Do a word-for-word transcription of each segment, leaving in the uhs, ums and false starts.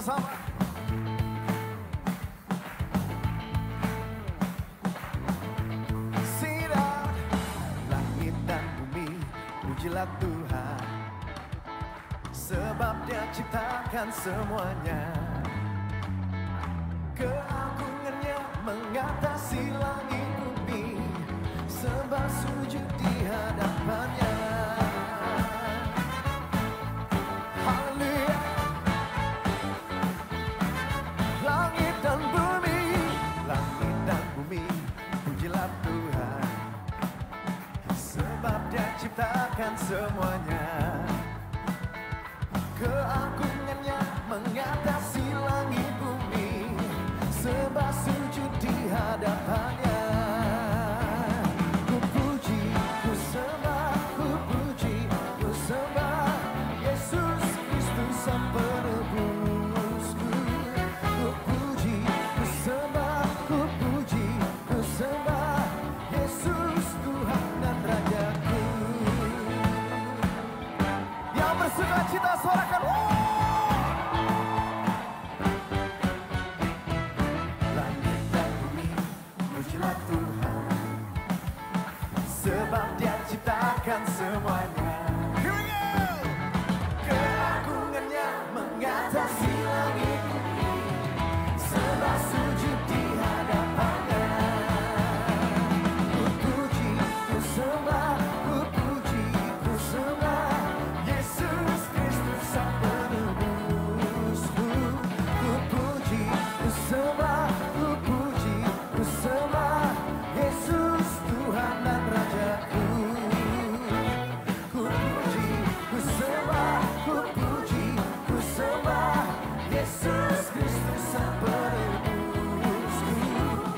Sama. Sing it out. Langit dan bumi, pujilah Tuhan, sebab Dia ciptakan semuanya. Keagungan-Nya mengatasi langit bumi, sembah sujud di hadapan-Nya. Haleluya. Langit dan bumi, langit dan bumi, pujilah Tuhan, sebab Dia ciptakan semuanya. Keagungan-Nya mengatasi langit bumi, sembah sujud di hadapan-Nya. Ku puji, ku sembah, ku puji, ku sembah Yesus Kristus Sang Penebusku. Ku puji, ku sembah, ku puji, ku sembah Yesus Tuhan dan Rajaku. Yang bersukacita, sorakan. Langit dan bumi, pujilah Tuhan, sebab Dia ciptakan semuanya. Here we go. Keagungan-Nya mengatasi langit bumi, sembah sujud di hadapan-Nya. Ku puji, ku sembah, ku puji, ku sembah Yesus Kristus Sang Penebusku. Ku puji, ku sembah, ku puji, ku sembah Yesus Tuhan dan Rajaku. Ku puji, ku sembah, ku puji, ku sembah Yesus Kristus Sang Penebusku.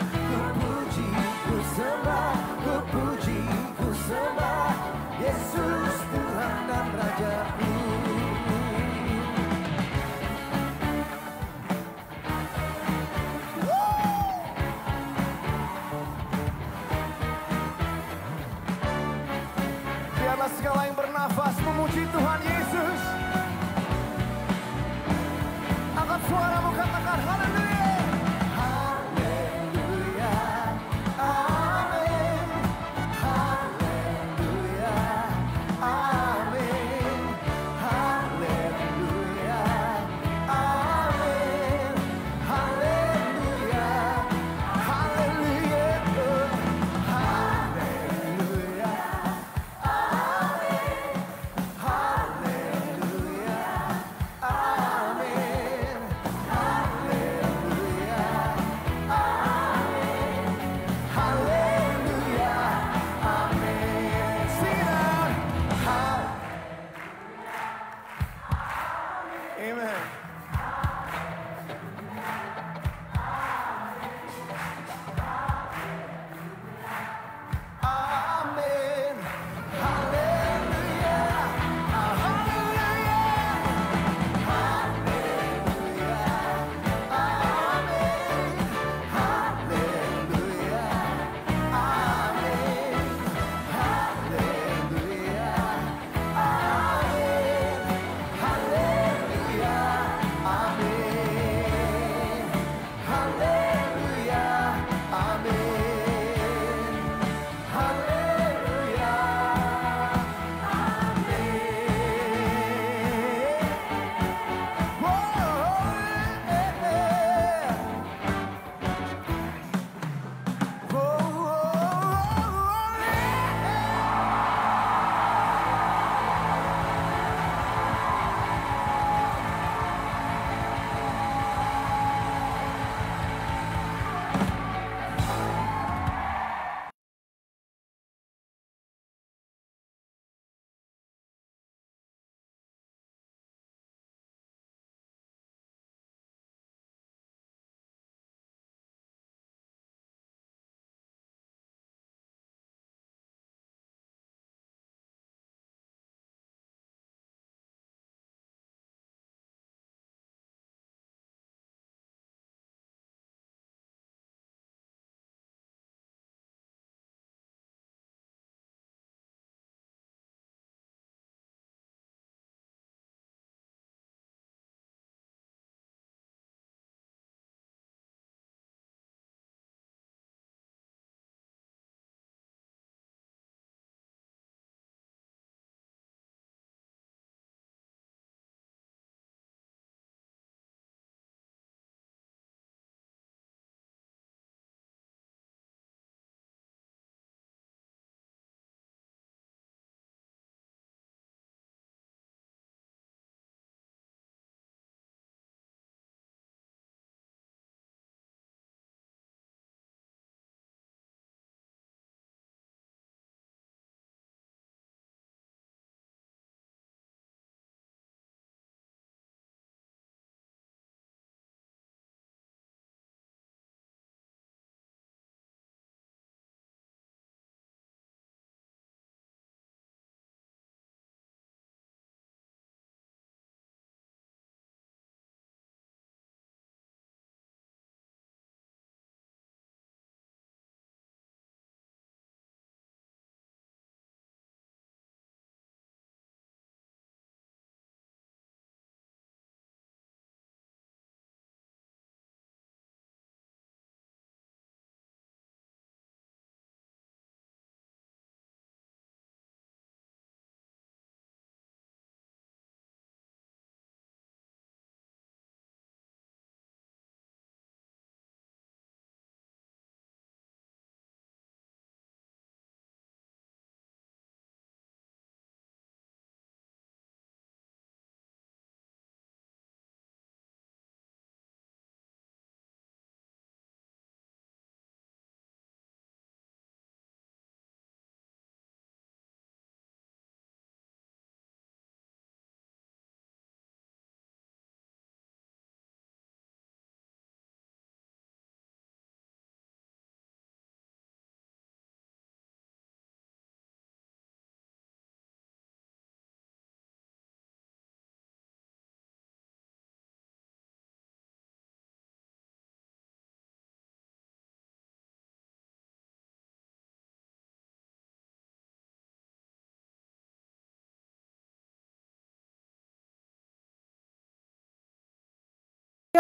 Ku puji, ku sembah, ku puji, ku sembah Yesus Tuhan dan Rajaku. Biarlah segala yang bernafas memuji Tuhan Yesus. Angkat suaramu, katakan, "Haleluya! Haleluya! Amin! Haleluya! Amin! Haleluya! Amin! Haleluya! Haleluya! Haleluya! Amin! Haleluya! Amin! Haleluya!"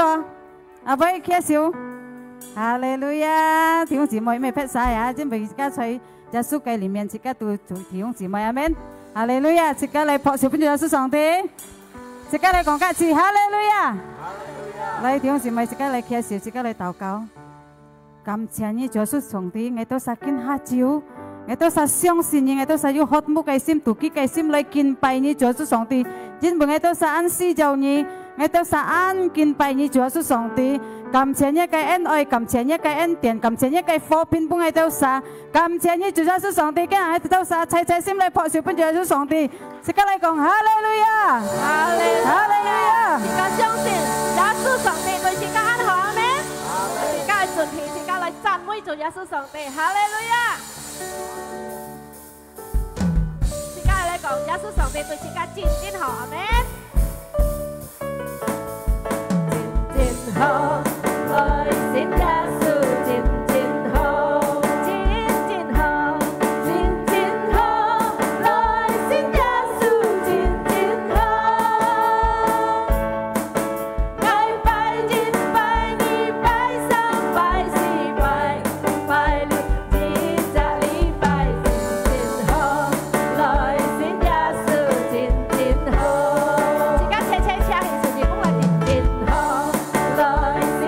啊，阿妹，举手。哈利路亞！弟兄姊妹，毋係撇下啊，因為自家在耶穌个裡面，自家都做弟兄姊妹，阿門。哈利路亞！自家來拍手分主耶穌上帝，自家來講客氣，哈利路亞！來，弟兄姊妹，自家來举手，自家來禱告。感謝你，主耶穌上帝，𠊎兜儕今下晝，𠊎兜儕相信你，𠊎兜儕有渴慕个心、肚飢个心來敬拜你，主耶穌上帝，因為𠊎兜儕恁需要你。 𠊎兜儕恁敬拜你，主耶穌上帝，感謝你个恩愛，感謝你个恩典，感謝你个和平分𠊎兜儕，感謝你，主耶穌上帝，今日𠊎兜儕齊齊心來拍手分主耶穌上帝，自家來講哈利路亞，哈利路亞。哈利路亞。自家相信耶穌上帝對自家恁好，阿門。自家个準備，自家來讚美主耶穌上帝，哈利路亞。 自家來講，耶穌上帝對自家真真好，阿門。真真好，來信耶穌，真真好，真真好，真真好，來信耶穌，真真好。 𠊎拜一、拜二、拜三、拜四、拜五、拜六，一隻禮拜真真好，來信耶穌真真好。自家齊齊請起手，你講來真真好，來信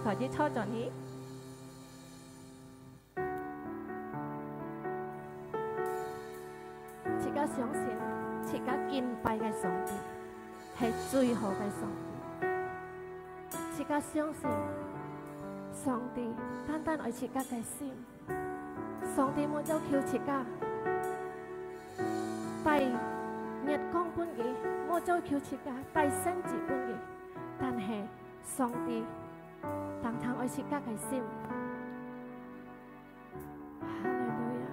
可以坐轉去。自家相信，自家敬拜个上帝係最好个上帝。自家相信，上帝單單愛自家个心。 上帝無要求自家帶月光分佢，無要求自家帶星子分佢，但係上帝單單愛自家个心。哈利路亞！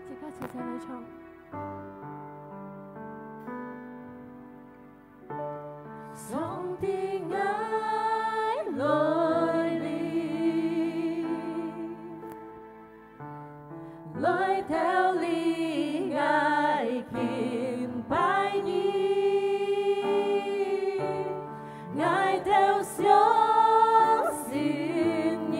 自家齊齊來唱。上帝，𠊎來臨。 來到這裡，𠊎敬拜你，𠊎兜相信你，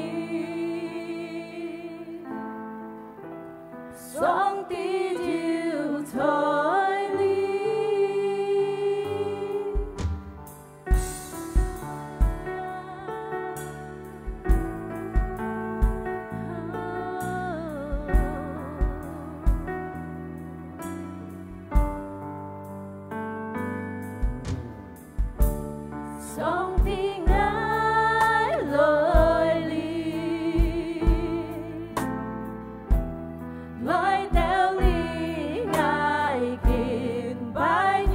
上帝就在這裡。 上帝，𠊎來臨。 來到這裡，𠊎敬拜你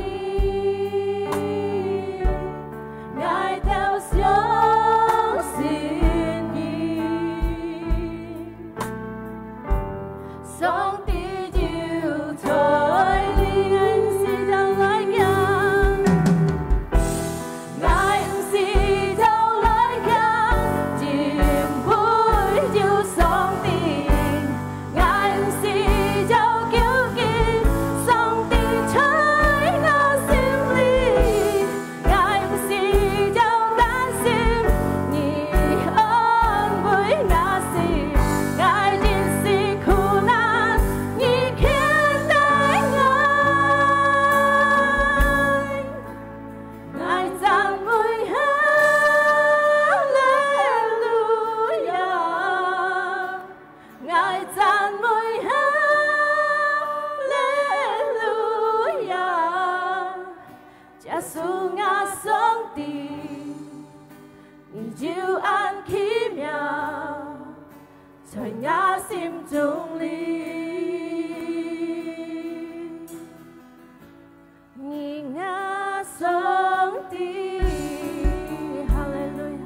，𠊎兜相信你，上帝就在這裡。 𠊎毋使走來行，因為有上帝。𠊎毋使走究竟，上帝在𠊎心裡。𠊎毋使走擔心，你安慰𠊎心。𠊎一時苦難，你牽帶𠊎。 𠊎讚美哈利路亞，𠊎讚美哈利路亞，耶穌𠊎上帝，你就恁奇妙，在𠊎心中裡。 你𠊎上帝。哈利路亞。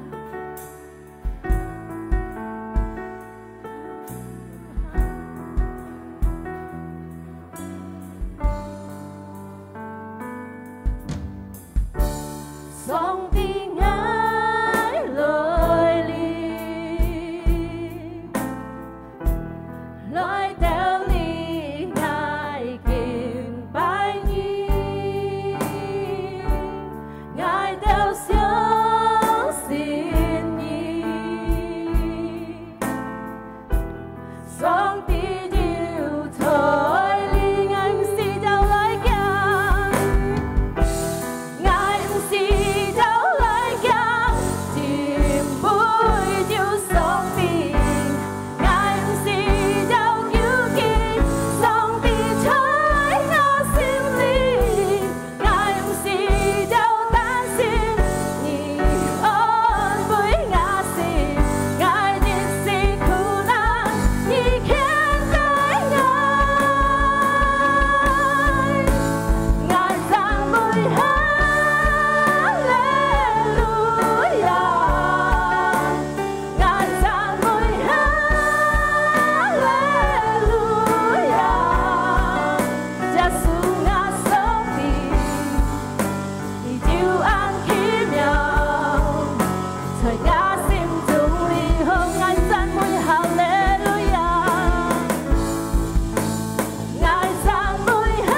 上帝，𠊎來臨。 來到這裡，𠊎敬拜你，𠊎兜相信你。上帝就在這裡，𠊎毋使走來行。 𠊎毋使走來行，因為有上帝。𠊎毋使走究竟，上帝在𠊎心裡。𠊎毋使走擔心，你安慰𠊎心。𠊎一時苦難，你牽帶𠊎。 𠊎讚美哈利路亞，𠊎讚美哈利路亞，耶穌𠊎上帝，你就恁奇妙，在𠊎心中裡。好，𠊎讚美哈利路亞。 𠊎讚美哈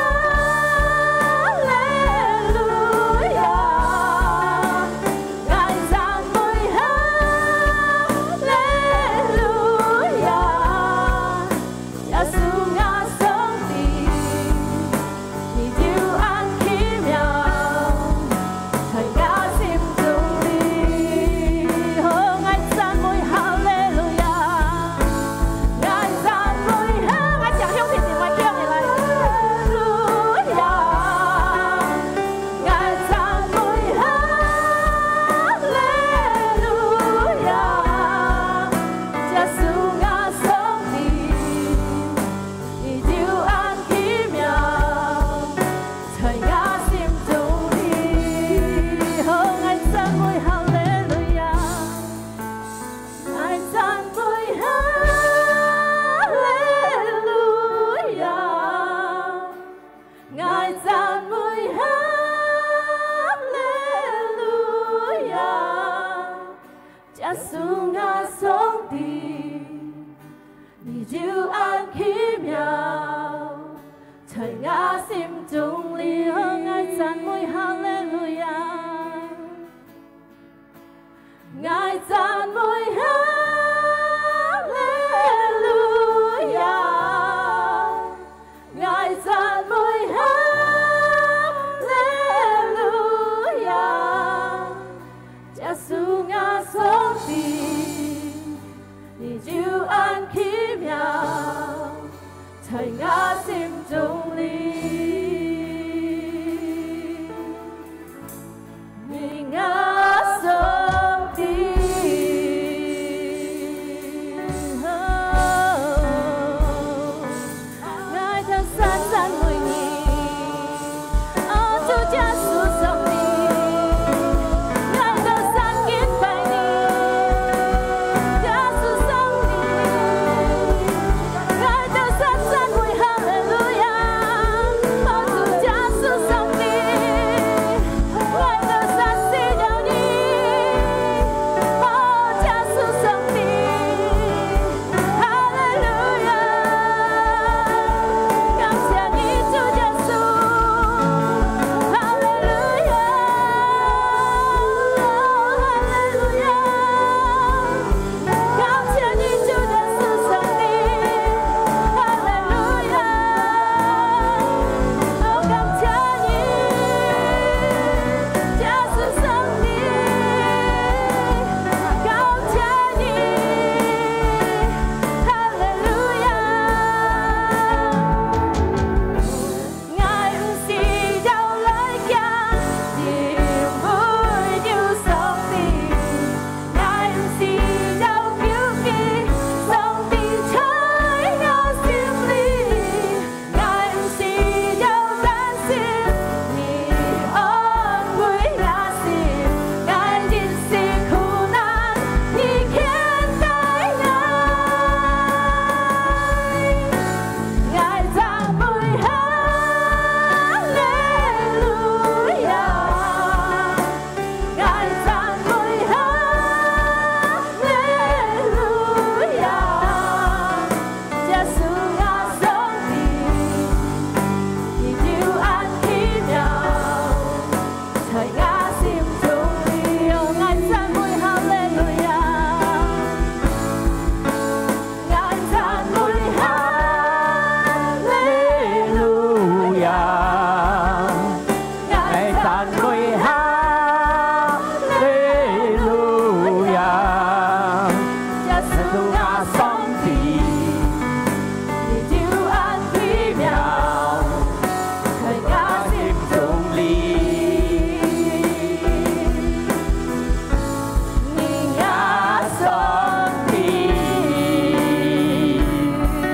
就恁奇妙，在𠊎心中裡。𠊎讚美哈利路亞。 𠊎讚美哈利路亞，𠊎讚美哈利路亞，耶穌𠊎上帝，你就恁奇妙，在𠊎心中裡。 你𠊎上帝。𠊎兜儕讚美你。哦，主耶穌上帝，𠊎兜儕敬拜你。耶穌上帝，𠊎兜儕讚美哈利路亞。哦，主耶穌上帝， 𠊎兜儕需要你，哦，耶穌上帝，哈利路亞！感謝你，主耶穌，哈利路亞，哈利路亞！ 感謝你，主耶穌上帝，哈利路亞！哦，感謝你，耶穌上帝，感謝你，哈利路亞！ 𠊎毋需要來驚，因為有上帝。𠊎毋需要憂慮，上帝在𠊎心裡。𠊎毋需要擔心，你安慰𠊎心。𠊎一時苦難，你牽帶𠊎。 𠊎讚美哈利路亞，𠊎讚美哈利路亞，耶穌𠊎上帝，你就恁奇妙。 在𠊎心中裡，𠊎讚美哈利路亞，𠊎讚美哈利路亞，𠊎讚美哈利路亞，耶穌𠊎上帝。 你就恁奇妙，在𠊎心中裡，你𠊎上帝。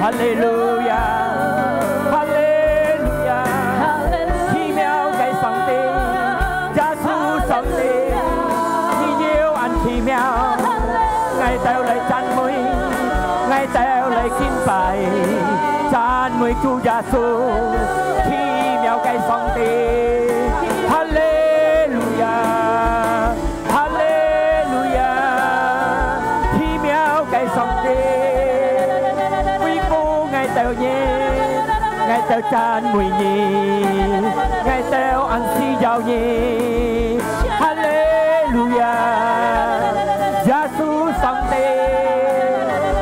哈利路亞，哈利路亞，哈利路亞。奇妙个上帝，耶穌上帝，你又恁奇妙。 𠊎兜來讚美，𠊎兜來敬拜，讚美主耶穌，奇妙个上帝。哈利路亞，哈利路亞，奇妙个上帝，恢復𠊎兜人，𠊎兜讚美你，𠊎兜恁需要你。 哈利路亞，耶穌上帝，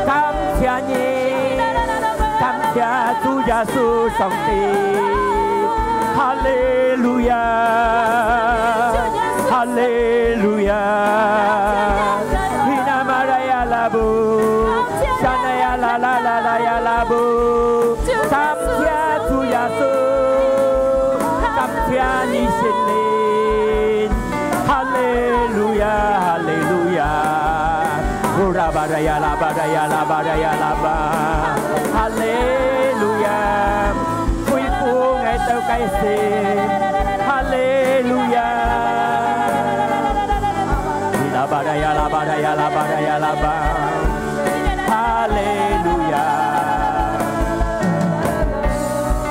感謝你，感謝主耶穌上帝。哈利路亞，哈利路亞。Hina maraya labu, shanaya la la la la ya labu. 感謝主耶穌，感謝你聖靈。哈利路亞，哈利路亞。Ura baraya la baraya la baraya la ba. 哈利路亞，恢復𠊎兜个心。哈利路亞。La baraya la baraya la baraya la ba. 哈利路亞。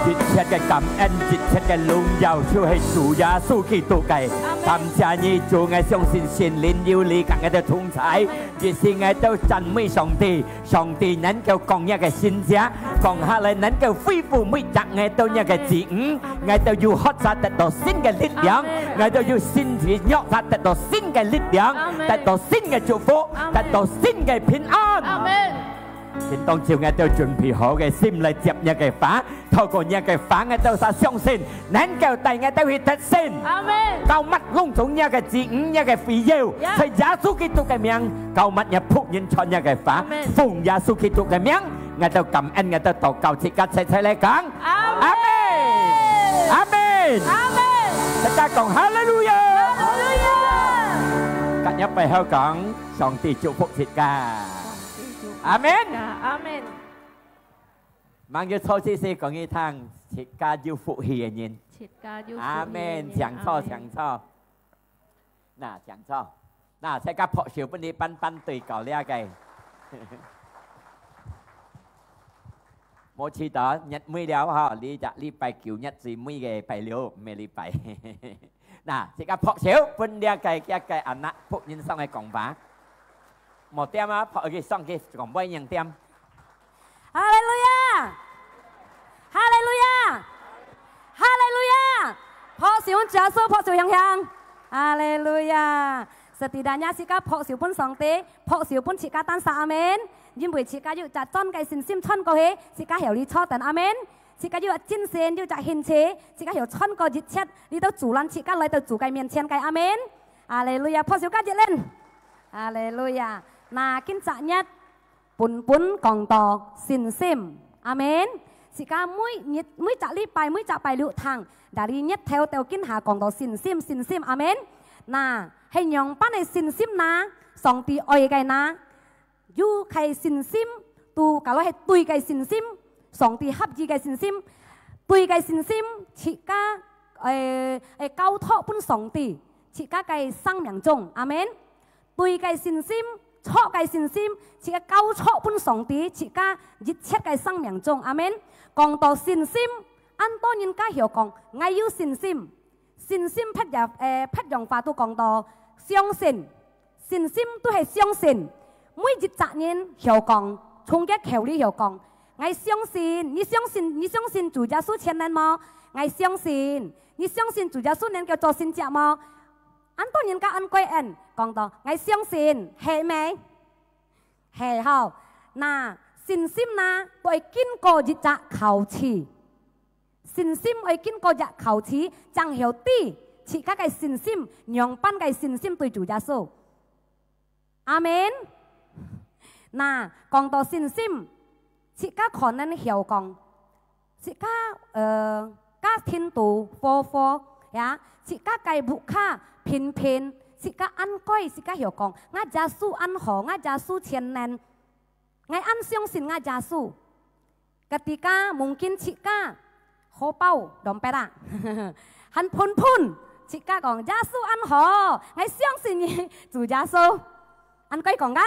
一切个感恩，一切个榮耀就係主耶穌基督个。阿門。感謝你，主，𠊎相信聖靈有你同𠊎兜同在，於是𠊎兜讚美上帝。上帝能夠講若个神蹟，講下來能夠恢復每隻𠊎兜若个子女，𠊎兜有學習得到新个力量，𠊎兜有身體肉體得到新个力量，得到新个祝福，得到新个平安。阿門。 今當晝𠊎兜準備好个心來接若个話，透過若个話，𠊎兜儕相信，能夠帶𠊎兜去得勝。阿門。膏抹攏總若个子女，若个會友，在耶穌基督个名，膏抹若僕人傳若个話，奉耶穌基督个名，𠊎兜感恩，𠊎兜禱告，自家齊齊來講，阿門。阿門。阿門。大家講哈利路亞。哈利路亞。今日背後講，上帝祝福自家。 阿門。阿門。吂有坐之時講一聲，自家有福氣个人。自家有福氣个人。阿門。請坐，阿門。請坐。那，請坐。那，自家拍手分你班班對搞這个。無試著，月尾了吼，這隻禮拜九月最尾个拜六，毋係禮拜。 那，自家拍手分這个，這个anak僕人上个講話。無點啊，拍佢上去講話人點。哈利路亞！哈利路亞！哈利路亞！拍手分耶穌，拍手響響。哈利路亞！Setidaknya自家拍手分上帝，拍手分自家單儕，阿門。因為自家有隻真个信心穿過去，自家曉得坐等，阿門。 自家有精神，有隻興趣，自家曉得穿過一切，你都阻攔自家來到主个面前个，阿門。哈利路亞，拍手加一輪。哈利路亞。那，今隻日本本講到信心，阿門。自家每日，每隻禮拜，每隻拜六堂，dari日頭到今下講到信心，信心，阿門。那，係仰般个信心呢？上帝愛个呢？ 有个信心，都講來係對个信心，上帝合意个信心，對个信心，自家，誒，誒，交託分上帝，自家个生命中，阿門。對个信心，錯个信心，自家交託分上帝，自家一切个生命中，阿門。講到信心，恁多人家曉講，𠊎有信心。 信心別樣，誒，別樣話都講到相信。信心都係相信。每一隻人曉講，從佢口裡曉講，𠊎相信，你相信，你相信主耶穌全能無？𠊎相信，你相信主耶穌能夠做神蹟無？恁多人家恁該應，講到，𠊎相信，係無？係吼。那，信心呢，都愛經過一隻考試。 信心愛經過一考試，正曉知自家个信心，仰般个信心對主耶穌。阿門。那，講到信心，自家可能曉講，自家，呃，家庭肚和和，呀，自家个屋下平平，自家恁該，自家曉講，𠊎耶穌恁好，𠊎耶穌全能。 𠊎恁相信𠊎耶穌。Ketika mungkin自家荷包dompet啊，還歕歕，自家講，耶穌恁好，𠊎相信你，主耶穌。恁該講kan？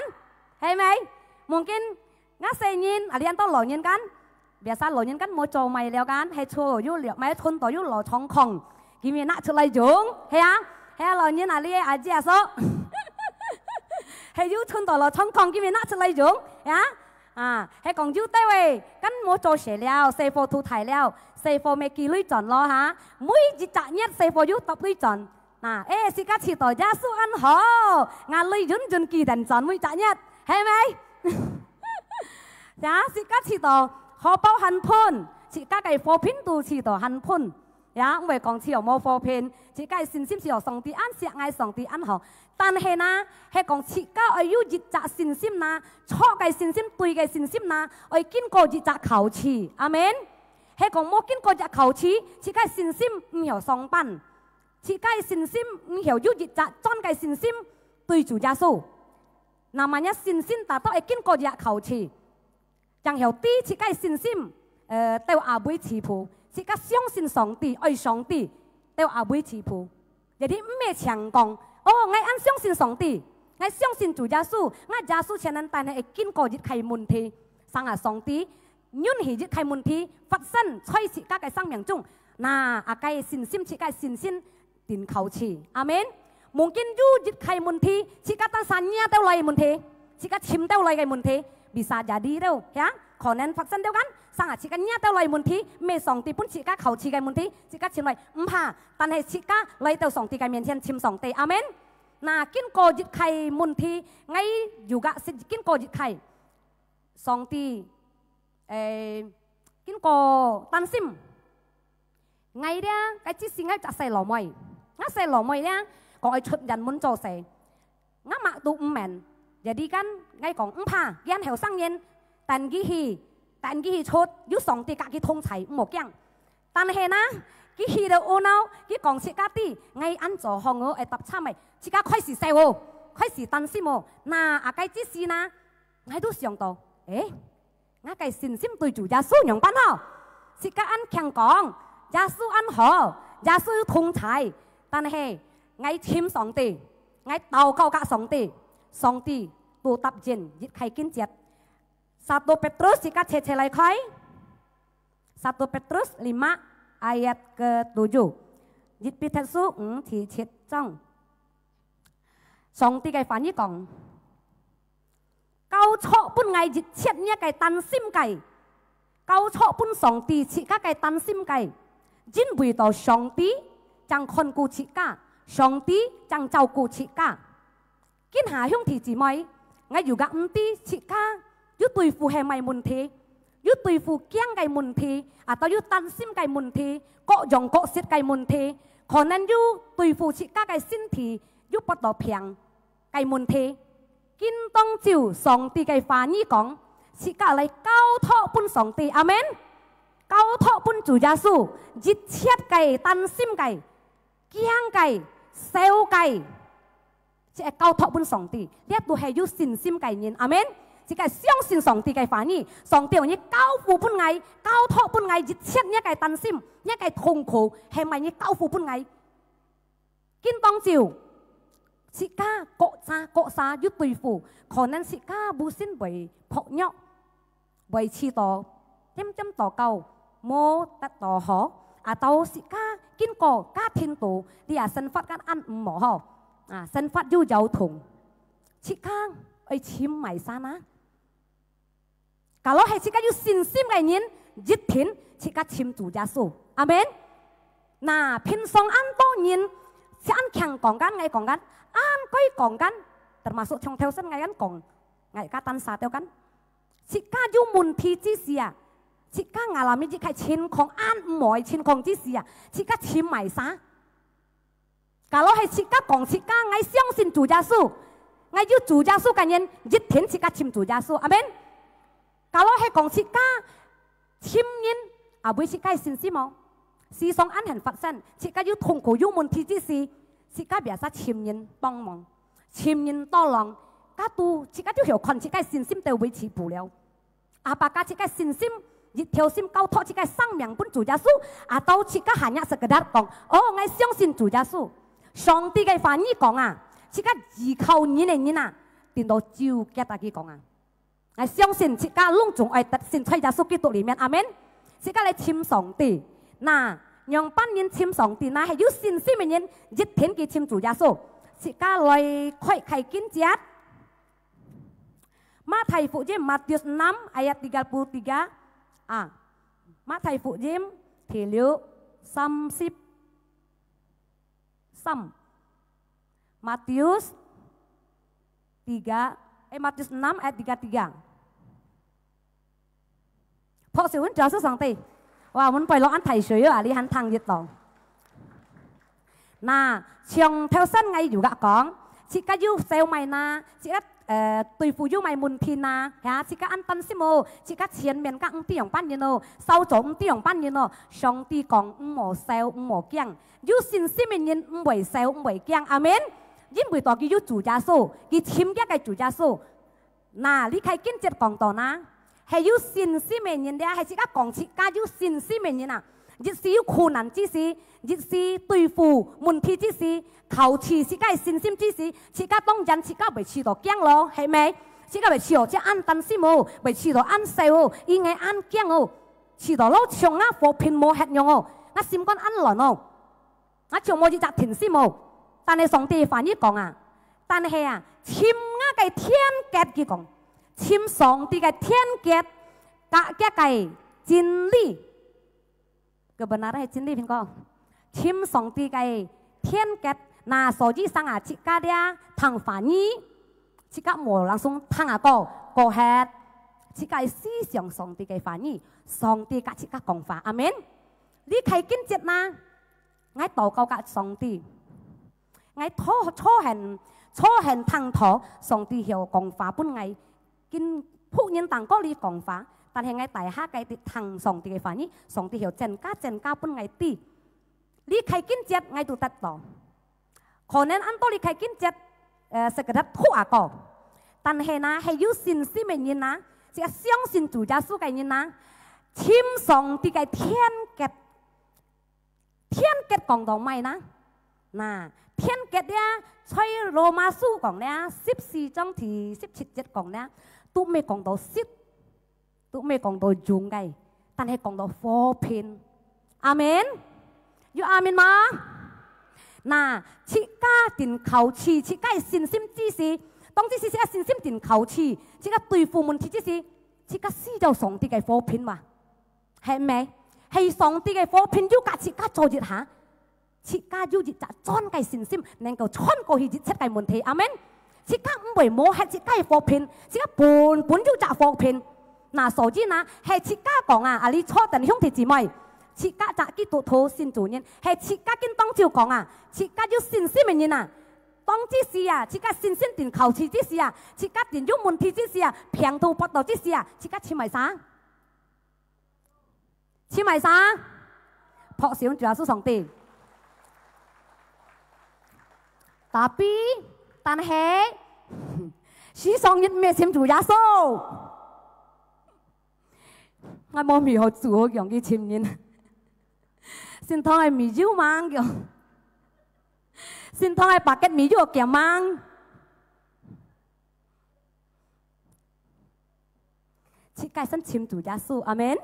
係無？Mungkin𠊎細人，啊，你恁多老人kan？Biasa老人kan無做麼个了kan？係厝有了，麼个歕到有老長空。 佢會拿出來用，係啊，係啊，老人啊，你个阿姐阿叔，係有歕到老長空，佢會拿出來用，係啊，啊，係講有兜位，kan無做事了，細貨都大了，細貨乜寄鐳轉咯哈，每一隻月細貨有搭鐳轉，啊，誒，自家試著耶穌恁好，𠊎鐳永遠寄等轉每隻月，係無？呀，自家試著荷包還歕，自家个貨品都試著還歕。 呀，毋會講自家無貨品，自家个信心係有上帝恁惜𠊎，上帝恁好。但係呢，係講自家愛有一隻信心呢，著个信心，對个信心呢，愛經過一隻考試。阿門。係講無經過一隻考試，自家个信心毋曉上班，自家个信心毋曉有一隻真个信心對主耶穌。那麼呢，信心達到愛經過一隻考試。 正曉知自家个信心，呃，到阿尾起步，自家相信上帝，愛上帝，到阿尾起步。Jadi毋係淨講，哦，𠊎恁相信上帝，𠊎相信主耶穌，𠊎耶穌全能，但係會經過一個問題，sang下上帝，允許一個問題發生在自家个生命中，那，啊，該信心，自家信心定靠佢。阿門。Mungkin有一個問題，自家單儕惹到來个問題，自家尋到來个問題，bisa jadi了，ya，可能發生了kan，生啊，自家惹到來个問題，毋係上帝分自家靠佢个問題，自家尋來，毋怕，但係自家來到上帝个面前尋上帝。阿門。那，經過一個問題，𠊎又个係經過一個 上帝，誒，經過擔心。𠊎這，該之時𠊎隻細老妹，𠊎細老妹這，講愛出遠門做事，𠊎麼都毋明。Jadi kan，𠊎講毋怕，佢還後生人，等佢去，等佢去出，有上帝佮佢同在，毋好驚。 但係呢，佢去到屋腦，佢講自家知，𠊎恁做好哦，會搭慘个，自家開始愁哦，開始擔心哦。那，啊，該之時呢，𠊎都想到，誒，𠊎个信心對主耶穌仰般好？自家恁強講，耶穌恁好，耶穌有同在。但係，𠊎尋上帝，𠊎禱告佮上帝，上帝都答應一個經節。 Satu Petrus，自家切切來開。Satu Petrus lima ayat ketujuh。一彼得書五第七章。上帝个話語講：交託分𠊎一切若个擔心个，交託分上帝自家个擔心个，因為到上帝正看顧自家，上帝正照顧自家。 今下兄弟姊妹，𠊎又个毋知自家有對付係麼問題，有對付驚个問題，啊，都有擔心个問題，各樣各色个問題，可能有對付自家个身體，有發到病个問題。今當晝上帝个話語講，自家來交託分上帝，阿門。交託分主耶穌，一切个擔心个、驚个、愁个， 就係交託分上帝，這都係有信心个人。阿門。自家相信上帝个話語，上帝有你交付分𠊎，交託分𠊎一切若个擔心，若个痛苦，係麼你交付分𠊎。今當晝，自家各儕各儕有對付，可能自家本身會薄弱， 會試到，點點禱告，無得到好，啊，到自家經過家庭肚，這下生活个恁毋好吼，啊，生活有搖動，自家愛尋麼儕呢？Kalau係自家有信心个人，一定自家尋主耶穌。阿門。那平常恁多人，係恁強講kan，𠊎講kan，恁該講kan，termasuk從頭先𠊎恁講，𠊎个單儕兜kan。 自家有問題之時啊，自家ngalami一個情況恁毋好个情況之時啊，自家尋麼儕？Kalau係自家講自家，𠊎相信主耶穌，𠊎有主耶穌个人，一定自家尋主耶穌。阿門。Kalau係講自家尋人，啊，為自家个信心哦。時常恁樣發生，自家有痛苦、有問題之時，自家biasa尋人幫忙，尋人tolong，該都自家就曉看自家个信心都維持不了。 Apakah自家信心，一條心交託自家生命分主耶穌，atau自家hanya sekedar講，哦，𠊎相信主耶穌。上帝个話語講啊，自家依靠人个人啊，顛倒就結啊，佢講啊。𠊎相信自家攏總愛得勝在耶穌基督裡面，阿門。自家來尋上帝，那，仰般人尋上帝，那係有信心个人，一定去尋主耶穌。自家來開，開經節。 馬太福音，Matius enam ayat tiga puluh tiga。啊，馬太福音第六，三十三。Matius tiga，誒，Matius enam ayat tiga tiga。 拍手分主耶穌上帝。哇，阮背囊恁大水啊，你還聽得到。那，像頭先𠊎有甲講，自家有愁麼个呢？自家，呃，對付有麼个問題呢？哈，自家恁擔心哦，自家前面甲毋知樣般人哦，燒做毋知樣般人哦。上帝講，毋好愁，毋好驚。有信心个人毋會愁，毋會驚。阿門。因為到佢有主耶穌，佢尋佢个主耶穌。 那，這个經節講到呢，係有信心个人咧，係自家講自家有信心个人啊，一時有困難之時，一時對付問題之時，靠自家个信心之時，自家當然自家會試到驚咯，係無？自家會試著恁擔心哦，會試著恁愁哦，因為恁驚哦，試著老像啊和平無歇樣哦，𠊎心肝恁亂哦，𠊎像無一隻定心哦。但係上帝話語講啊，但係啊，尋𠊎个天國，佢講，尋上帝个天國，佮佢个真理。 Kebenaran係真理，邊個？尋上帝个天國，那所以上啊，自家這聽話語，自家無langsung聽啊過，過歇，自家愛思想上帝个話語，上帝佮自家講話，阿門。離開今節哪，𠊎禱告佮上帝，𠊎坐坐閒坐閒聽道，上帝曉講話分𠊎。 今僕人當過你講話，但係𠊎底下个聽上帝个話語，上帝曉增加增加分𠊎知。離開今節，𠊎都得到。可能恁多離開今節，呃，sekedar讀啊過。但係呢，係有信心个人啊，自家相信主耶穌个人啊，尋上帝个天國。 天國講到麼个呢？那，天國這，在羅馬書講這，十四章第十七節講這，都毋係講到食，都毋係講到用个，但係講到和平。阿門。有阿門嗎？那，自家定靠自，自家个信心之時，當之時自家信心定靠自，自家對付問題之時，自家需要上帝个和平嘛。 係無？係上帝个和平有佮自家做一下，自家有一隻真个信心，能夠穿過去一切个問題。阿門。自家毋會無忒自家个和平，自家本本有隻和平。那所以呢，係自家講啊，啊，你坐等兄弟姊妹，自家隻基督徒信主人，係自家今當晝講啊，自家有信心个人啊，當之時啊，自家信心定靠自之時啊，自家定有問題之時啊，病痛發作之時啊，自家尋麼儕？ 尋麼儕？拍手主耶穌上帝。Tapi，但係，時常日毋係尋主耶穌。𠊎無味好煮好樣去尋人。聖堂个米有吂樣？聖堂个巴結米有減吂？ 自家先尋主耶穌，阿門。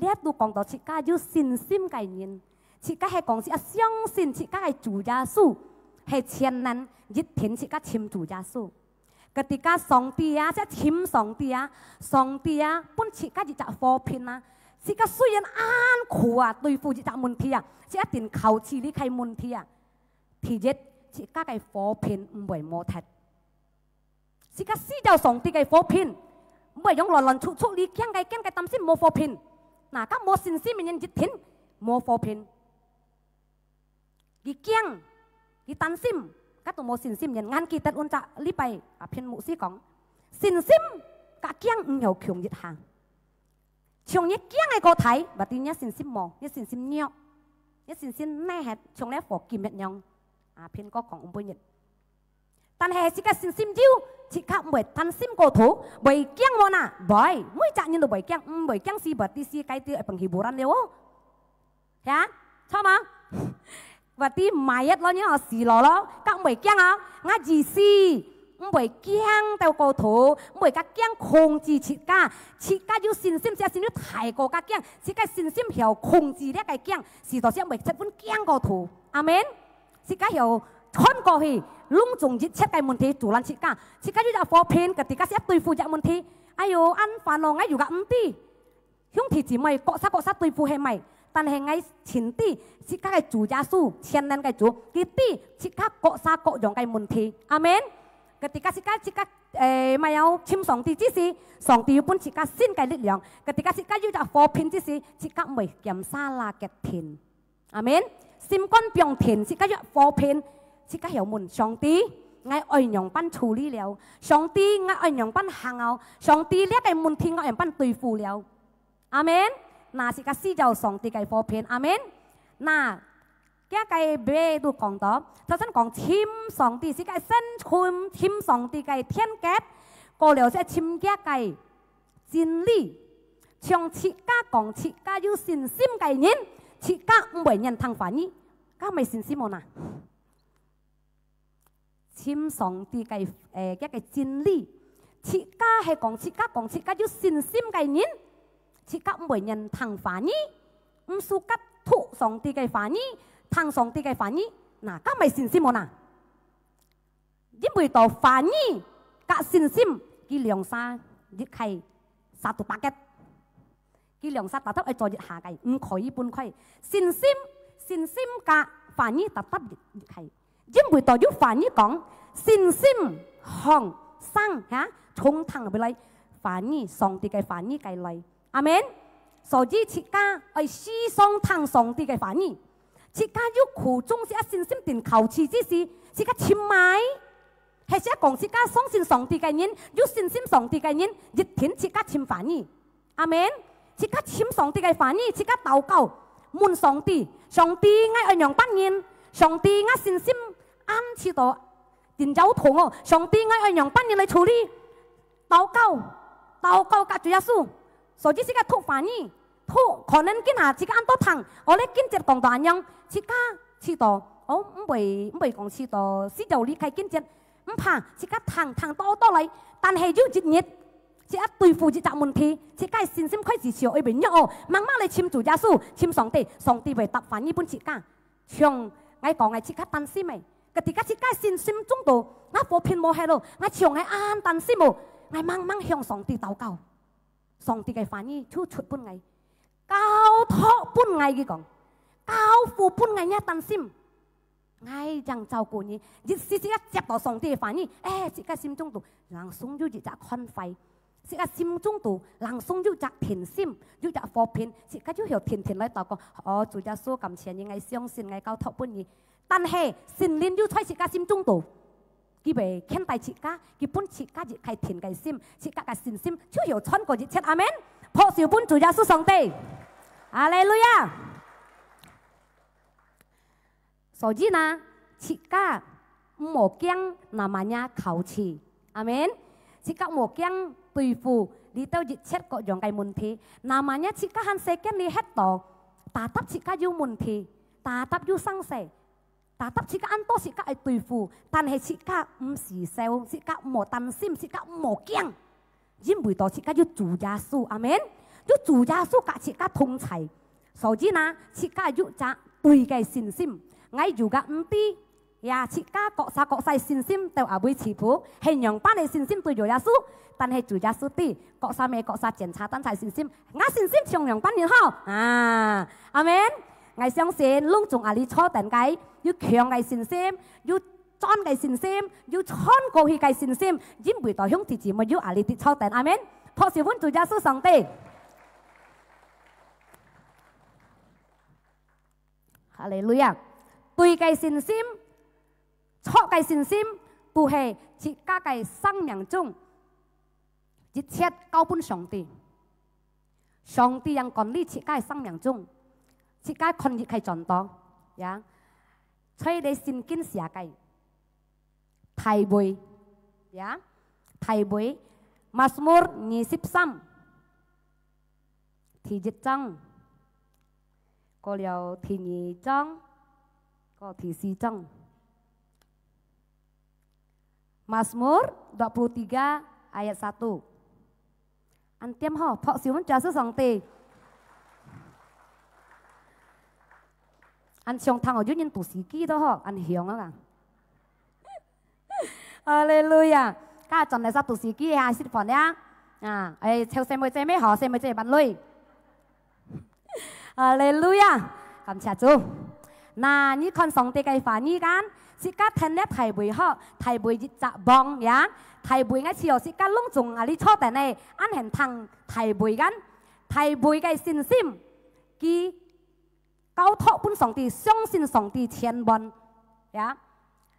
這都講到自家有信心个人，自家係講自家相信自家个主耶穌係全能，一定自家尋主耶穌。Ketika上帝啊，自家尋上帝啊，上帝啊，分自家一隻和平啊。自家雖然恁苦啊，對付一隻問題啊，自家一定靠自離開問題啊。第一，自家个和平毋會無忒。 自家需要上帝个和平，毋會用亂亂促促，你驚个驚个擔心無和平。那，該無信心个人一定無和平。佢驚，佢擔心，該都無信心人。𠊎記得阮隻禮拜啊，篇牧師講，信心佮驚毋曉共一下。 像你驚个過大，berarti你信心無，你信心弱，你信心哪忒像這火金一樣。啊，蘋果講分你。但係自家信心有，自家毋會擔心過頭，毋會驚無哪，毋會，每隻人都毋會驚，毋會驚死，berarti死該兜會變hiburan了哦。Ya，著無？ Berarti mayat咯，你哦，死咯咯，該毋會驚哦。𠊎意思，毋會驚到過頭，毋會該驚控制自家。自家有信心，自家信心大過該驚，自家信心曉控制這个驚，使到自家毋會十分驚過頭。阿門。自家曉穿過去，攏總一切个問題阻攔自家。自家有隻和平，ketika自家對付隻問題，哎喲，恁煩哦，𠊎又該毋知。 兄弟姊妹，各儕各儕對付係麼个，但係𠊎盡知，自家个主耶穌，全能个主，佢知自家各儕各樣个問題。阿門。Ketika自家，自家，誒，麼个哦，尋上帝之時，上帝又分自家新个力量。Ketika自家有隻和平之時，自家毋會兼salah決定。 阿門。心肝放定，自家有和平，自家曉問上帝，𠊎愛仰般處理了？上帝，𠊎愛仰般行哦？上帝，這个問題𠊎愛仰般對付了？阿門。那自家需要上帝个和平，阿門。那，這个B都講到，頭先講尋上帝，自家先尋，尋上帝个天國，過了再尋佢个 真理。像自家講自家有信心个人，自家毋會願聽話語，該毋係信心無哪？尋上帝个，誒，佢个真理，自家係講自家講自家有信心个人，自家毋會願聽話語，毋suka讀上帝个話語，聽上帝个話語，那，該無信心無那？因為到話語佮信心，佢兩儕一係satu paket。 佢兩儕tetap愛做一下个，毋可以分開。信心，信心佮話語tetap一，一係。因為到有話語講，信心向生，哈，從聽會來，話語，上帝个話語个來。阿門。所以自家愛時常聽上帝个話語。自家有苦衷，自家信心定靠自己時，自家尋麼个？係自家講自家相信上帝个人，有信心上帝个人，一定自家尋話語。 阿門。自家尋上帝个話語，自家禱告，問上帝：上帝，𠊎愛仰般人？上帝，𠊎信心恁試著真搖動哦！上帝，𠊎愛仰般人來處理？禱告，禱告佮主耶穌。所以自家讀話語，讀，可能今下自家恁多聽，哦，這經節講到恁樣，自家試著，哦，毋會，毋會講試著，試著離開經節， 毋怕，自家聽，聽到到來，但係有一日，自家對付一隻問題，自家个信心開始就會變弱哦，慢慢來尋主耶穌，尋上帝，上帝會答話語分自家。像𠊎講个，自家擔心个，ketika自家信心中度，𠊎和平無忒咯，𠊎像𠊎恁擔心哦，𠊎慢慢向上帝禱告，上帝个話語就出分𠊎，交託分𠊎，佢講，交付分𠊎，若擔心。 𠊎正照顧你。一時時啊，接到上帝个話語，誒，自家心中肚langsung有一隻寬懷，自家心中肚langsung有一隻定心，有一隻和平，自家就曉定定來禱告。哦，主耶穌，感謝你，𠊎相信，𠊎交託分你。但係聖靈又在自家心中肚，佢會牽帶自家，佢分自家一個定个心，自家个信心就曉穿過一切。阿門。拍手分主耶穌上帝。哈利路亞。 所以呢，自家毋好驚namanya考試。阿門。自家毋好驚對付這兜一切各樣个問題。Namanya自家還世間裡歇到，tetap自家有問題，tetap有生死，tetap自家恁多自家愛對付，但係自家毋使愁，自家毋好擔心，自家毋好驚。 因為到自家有主耶穌，阿門。有主耶穌佮自家同在，所以呢，自家有隻對个信心。𠊎有个毋知，呀，自家各儕各儕信心都阿會起步，係仰般个信心對主耶穌，但係主耶穌知，各儕乜各儕檢查單儕信心，𠊎信心像仰般人好啊，阿門。𠊎相信，攏總啊，你坐等个，有強个信心，有 轉个信心，有穿過去个信心，因為到兄弟姊妹有阿里的坐等，阿門。拍手分主耶穌上帝。哈利路亞！對个信心，錯个信心，都係自家个生命中一切交分上帝。 上帝正管理自家个生命中，自家看日个轉到，呀，在這聖經寫个大衛，呀，大衛，Mazmur二十三，第一章，過了第二章，過第四章。 Mazmur dua puluh tiga ayat satu。恁恬吼，拍手分主耶穌上帝。恁像聽哦，有人讀詩句都好，恁響啊！哈利路亞！家轉來煞讀詩句啊，食飯了啊！啊，哎，湊細妹姊妹好，細妹姊妹伴侶。 哈利路亞！感謝主。那你看上帝个話語kan，自家聽了大衛吼，大衛一隻王呀，大衛个時候自家攏總啊，你坐等呢，恁很聽大衛kan，大衛个信心，佢交託分上帝，相信上帝千萬呀，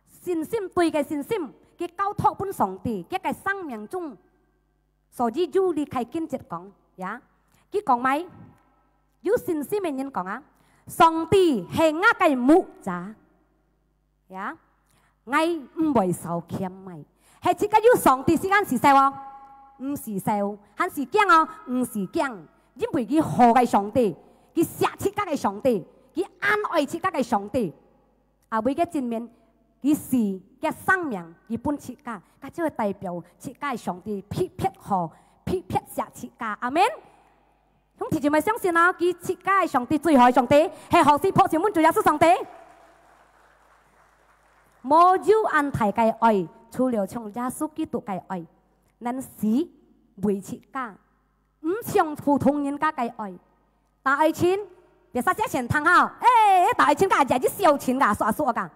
信心對个信心，佢交託分上帝，佢个生命中 所以有這个經節講，呀，佢講麼？有信心个人講啊，上帝係𠊎个牧者，呀，𠊎毋會愁欠麼。係自家有上帝時間使愁哦，毋使愁，還使驚哦，毋使驚，因為佢好个上帝，佢惜自家个上帝，佢恁愛自家个上帝。 啊，為个證明，佢死，个生命，佢分自家，該就係代表自家个上帝特別好，特別惜自家。阿門。兄弟姊妹，相信啊，佢自家个上帝最好个上帝，係好事拍手分主耶穌上帝。無有恁大个愛，除了像耶穌基督个愛，能死為自家。 毋像普通人家个愛。大愛情，別儕先聽哈。誒，大愛情个阿姐，你小情个，說說个。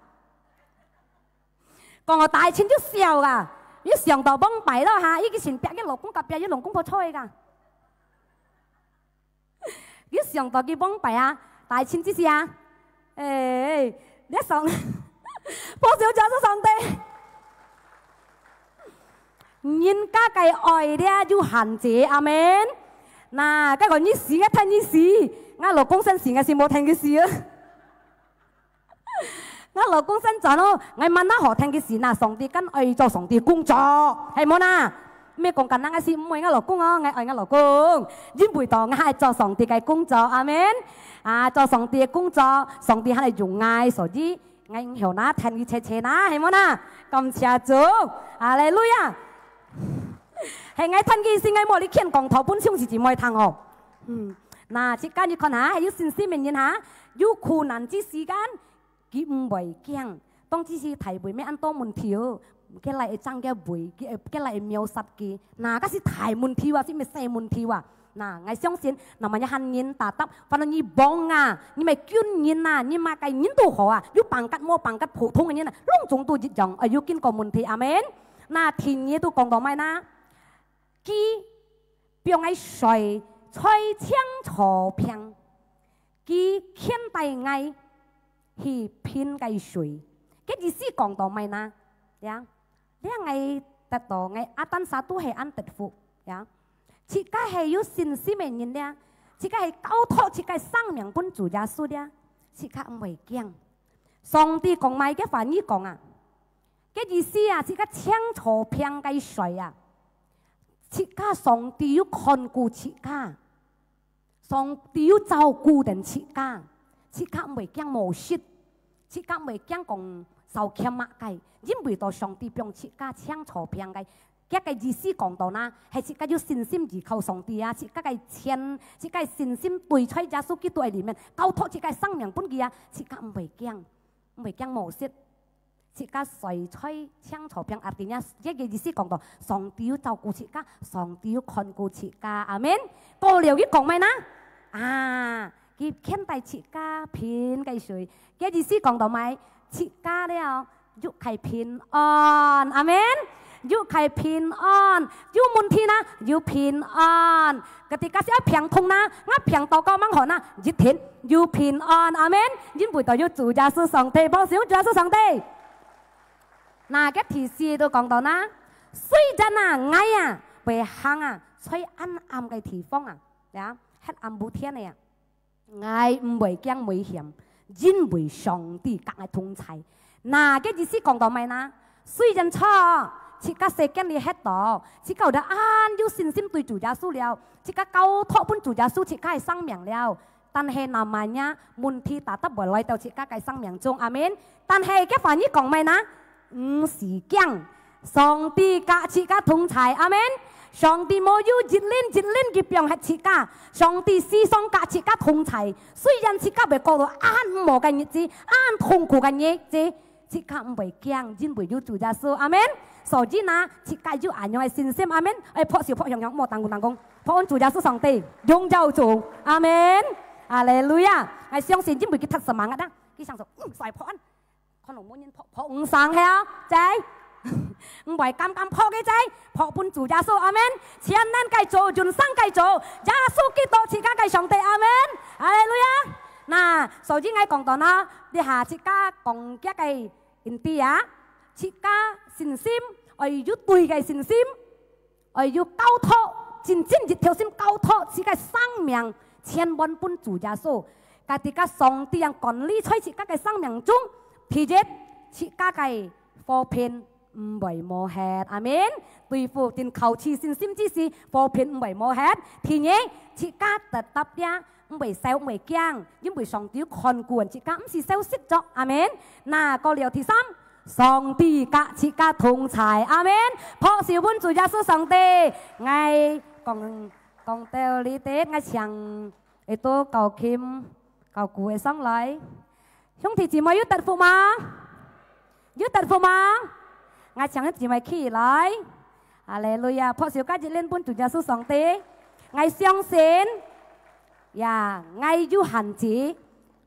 講哦，大愛情就笑个，你想到往擺咯哈，一個先別个老公，隔壁个老公婆出去个。你想到佢往擺啊，大愛情之時啊，誒，你想，保守主耶穌上帝。 人家个愛咧有限制，阿門。那，該個你死，𠊎聽你死，𠊎老公先死，𠊎先無聽佢死啊。𠊎老公先轉哦，𠊎滿哪好聽佢死，那上帝跟愛做上帝工作，係無那？毋係講簡單个事，毋愛𠊎老公哦，𠊎愛𠊎老公，因為到𠊎愛做上帝个工作，阿門。啊，做上帝个工作，上帝還來用𠊎，所以 𠊎毋曉那，聽佢切切那，係無那？感謝主，哈利路亞！係𠊎聽佢先，𠊎無你牽講道分兄弟姊妹聽哦。嗯，那自家你看下，係有信心个人哈，有苦難之時間，佢毋會驚。當之時大衛乜恁多問題哦，佢來會爭佢位，佢佢來會秒殺佢。那，該係大問題啊，係毋係細問題啊？ 那，𠊎相信，那麼你還人打打，反正你忙啊，你乜軍人啊，你麼个人都好啊，有pangkat無pangkat，普通个人啊，攏總都一樣，愛有經過問題，阿門。那第二都講到麼个呢？佢放𠊎睡在青草坪，佢牽帶𠊎去拚个水。該意思講到麼个呢？呀？ 這𠊎得到，𠊎阿丹儕都係恁得福，呀。自家係有信心个人咧，自家係交託自家生命分主耶穌咧，自家毋會驚。上帝講麼个話語講啊，个意思啊，自家青草坪个水啊，自家上帝有看顧自家。 上帝有照顧等自家，自家毋會驚無食，自家毋會驚講少欠麼个，因為到上帝放自家青草坪个。這个意思講到呢，係自家有信心依靠上帝啊，自家个錢，自家个信心對在耶穌基督个裡面，交託自家个生命分佢啊，自家毋會驚，毋會驚無食。 自家睡在青草坪，artinya，這个意思講到，上帝有照顧自家，上帝有看顧自家，阿門。過了佢講麼个呢？啊，佢牽帶自家拚个水，這意思講到麼个？自家了，又係平安，阿門。又係平安，有問題呢，又平安。Ketika係愛病痛呢，𠊎病到到吂好呢，一定又平安，阿門。因為到有主耶穌上帝，保守主耶穌上帝。 那个第四都講到呢，雖然啊，𠊎啊，會行啊，在暗暗个地方啊，呀，黑暗無天个啊，𠊎毋會驚危險，因為上帝佮𠊎同在。那个意思講到麼个呢？雖然錯，自家世間裡歇到，自家有得恁有信心對主耶穌了，自家交託分主耶穌自家个生命了， 但係namanya問題tetap會來到自家个生命中，阿門。但係个話語講麼个呢？毋使驚，上帝佮自家同在，阿門。上帝無有一輪一輪佢放忒自家，上帝時常佮自家同在。雖然自家會過到恁無个日子，恁痛苦个日子， 自家毋會驚，因為有主耶穌，阿門。所以呢，自家有恁樣个信心，阿門。愛拍手拍響響，莫當講當講，拍分主耶穌上帝，榮耀主，阿門。哈利路亞！𠊎相信，因為佢忒semangat啊，佢想說，嗯，再拍，看有無人拍，拍毋上係啊，在，毋會敢敢拍个在，拍分主耶穌，阿門。全能个主，永生个主，耶穌基督自家个上帝，阿門。哈利路亞！那，所以𠊎講到呢，這下自家講這个 Inti啊，自家信心，愛有對个信心，愛有交託，真真一條心交託，自家生命全完分主耶穌。Ketika上帝yang管理在自家个生命中，第一，自家个和平毋會無忒。阿門。對付定靠自信心之時，和平毋會無忒。第二，自家tetap呀， 毋會愁，毋會驚，因為上帝看顧自家，毋使愁失著。阿門。那過了第三，上帝佮自家同在。阿門。拍手分主耶穌上帝。𠊎講，講到這兜，𠊎請會到教琴、教鼓个上來。兄弟姊妹有得福嗎？有得福嗎？𠊎請兄弟姊妹起來。哈利路亞！拍手加一輪分主耶穌上帝。𠊎相信，呀，𠊎有限制，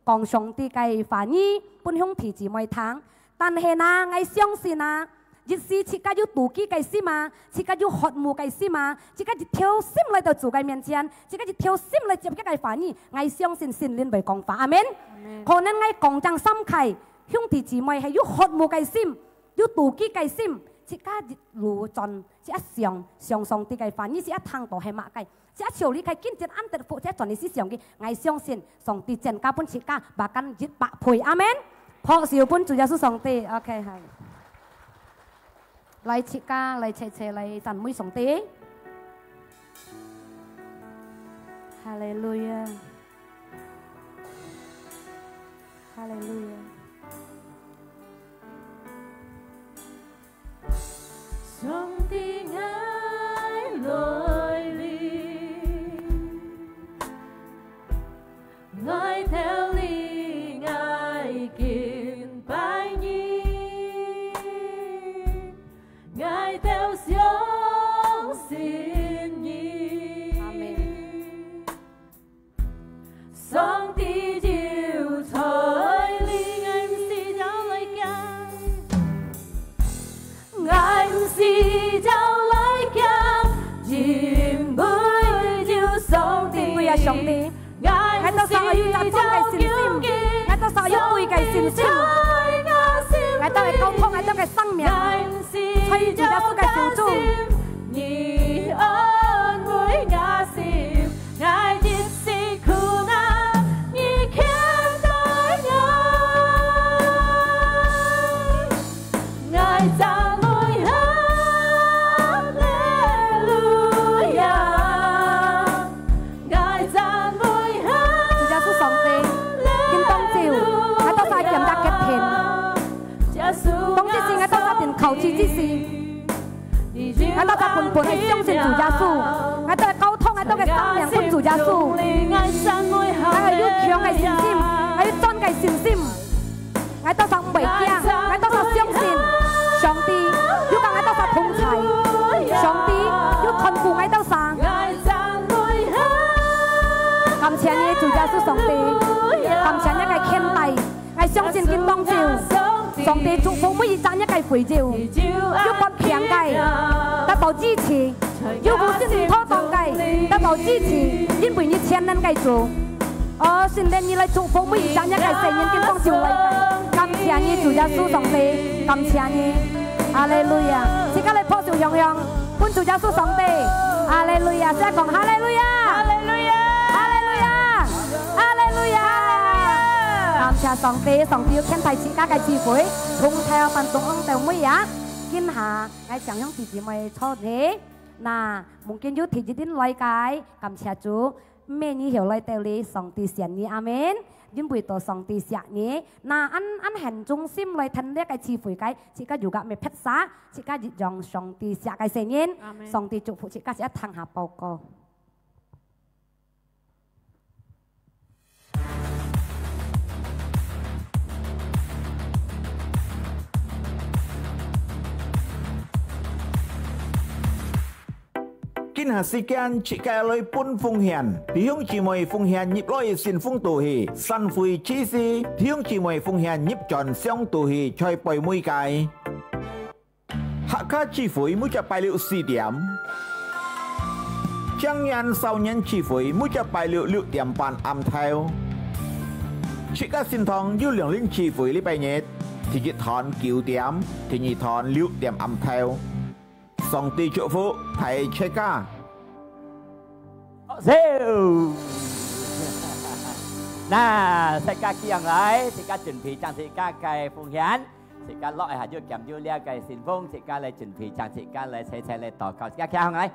講上帝个話語分兄弟姊妹聽。但係呢，𠊎相信啊，一時自家有妒忌个心啊，自家有渴慕个心啊，自家一條心來到主个面前，自家一條心來接佢个話語，𠊎相信聖靈會講話。阿門。阿門。可能𠊎講正三屆，兄弟姊妹係有渴慕个心，有妒忌个心，自家一路轉，自家想，想上帝个話語，自家聽到係麼个，自家朝這个經節恁得福，自家轉去思想佢，𠊎相信上帝增加分自家，bahkan一百倍。阿門。拍手分主耶穌上帝。OK，好。來，自家來齊齊來讚美上帝。哈利路亞。 哈利路亞。上帝，𠊎來臨，𠊎投你，𠊎敬拜你，𠊎投相信你。阿門。 上帝就在這。𠊎毋使走來行，𠊎毋使走來行，因為有上帝。因為有上帝。𠊎兜儕愛有一隻忠个信心，𠊎兜儕愛有對个信心，𠊎兜愛交託𠊎兜个生命，在主耶穌个手中。 你安慰𠊎心，𠊎一時苦難，你牽帶𠊎。𠊎讚美哈利路亞，𠊎讚美哈利路亞。主耶穌上帝，今當晝，𠊎兜儕檢查決定。當這時，𠊎兜儕定靠主之時。 𠊎兜儕本本係相信主耶穌，𠊎兜愛交託，𠊎兜个生命分主耶穌。𠊎兜愛有強个信心，𠊎愛有真个信心。𠊎兜儕毋會驚，𠊎兜儕相信上帝有佮𠊎兜儕同在，上帝有看顧𠊎兜儕。感謝你，主耶穌上帝，感謝你个牽帶。 𠊎相信今當晝，上帝祝福每一隻若个會友，有發病个，得到醫治，有無信心妥當个，得到醫治，因為你全能个主。哦，聖靈你來祝福每一隻若个細人今當晝來个。感謝你，主耶穌上帝，感謝你。哈利路亞！自家來拍手響響。 分主耶穌上帝。哈利路亞！再講哈利路亞！哈利路亞！哈利路亞！哈利路亞！感謝上帝，上帝有牽帶自家个聚會，從頭到中央到尾啊。今下，𠊎請兄弟姊妹坐起。那，mungkin有第一輪來个，感謝主，毋係你曉來到這，上帝選你，阿門。因為到上帝惜你，那，恁，恁很忠心來聽這个聚會个，自家有个咩撇啥， 自家一樣上帝惜个細人，阿門。上帝祝福自家，自家聽下報告。今下時間，自家來分奉獻，弟兄姊妹奉獻入來个信封肚去，散會之時，弟兄姊妹奉獻入轉箱肚去，在背尾个。 客家聚會每隻拜六四點，青年少年聚會每隻拜六六點半暗頭。自家聖堂有兩輪聚會禮拜日，第一堂九點，第二堂六點暗頭。上帝祝福大自家。好，笑。那，自家企起來，自家準備將自家个奉獻。 自家落下就撿有這个信封，自家來準備，請自家來齊齊來禱告，自家企起來。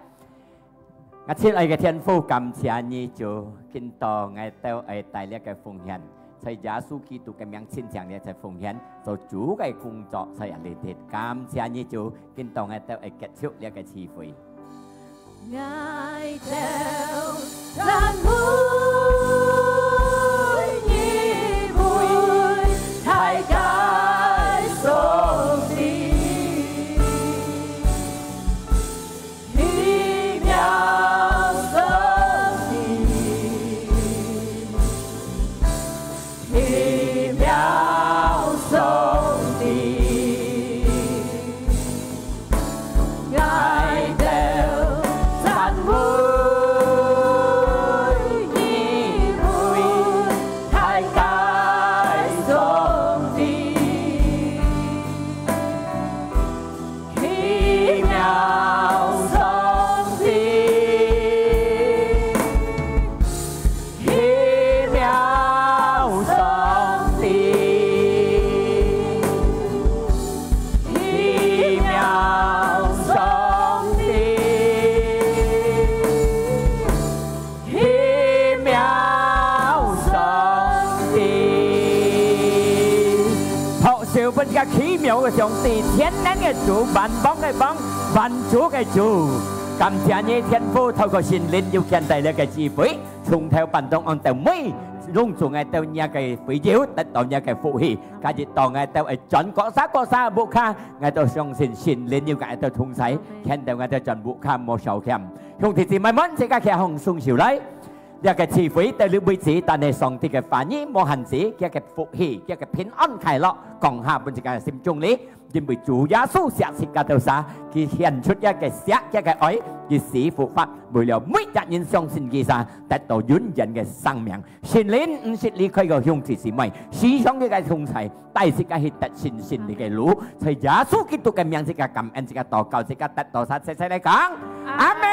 𠊎親愛个天父，感謝你主，今到𠊎兜愛帶這个奉獻，在耶穌基督个名，盡強烈在奉獻，做主个工作，在這裡頭。感謝你主，今當𠊎兜會結束這个聚會。𠊎兜讚美你，偉大个上帝。 奇妙上帝，奇妙上帝，𠊎兜讚美你，偉大个上帝。 奇妙上帝，奇妙上帝，奇妙上帝。 奇妙上帝。拍手分這个奇妙个上帝，全能个主，萬王个王，萬主个主。感謝你，天父，透過聖靈有牽帶這个聚會，從頭辦到安到尾，攏總个到你个會友，得到你个福氣。今日到𠊎兜會轉各儕各儕屋下，𠊎兜相信聖靈有个𠊎兜同在，牽帶𠊎兜轉屋下無少欠。 兄弟姊妹們，自家擎䟘雙手來。這个聚會到這為止，但係上帝个話語無限制，佢个福氣，佢个平安快樂，降下分自家个心中裡。因為主耶穌惜自家兜儕，佢獻出佢个惜，佢个愛，佢死復活，為了每一人相信佢儕，得到永遠个生命。聖靈毋識離開个兄弟姊妹，時常佢个同在， 帶自家去得勝勝利个路。在耶穌基督个名，自家感恩，自家禱告，自家得到儕，齊齊來講，阿門。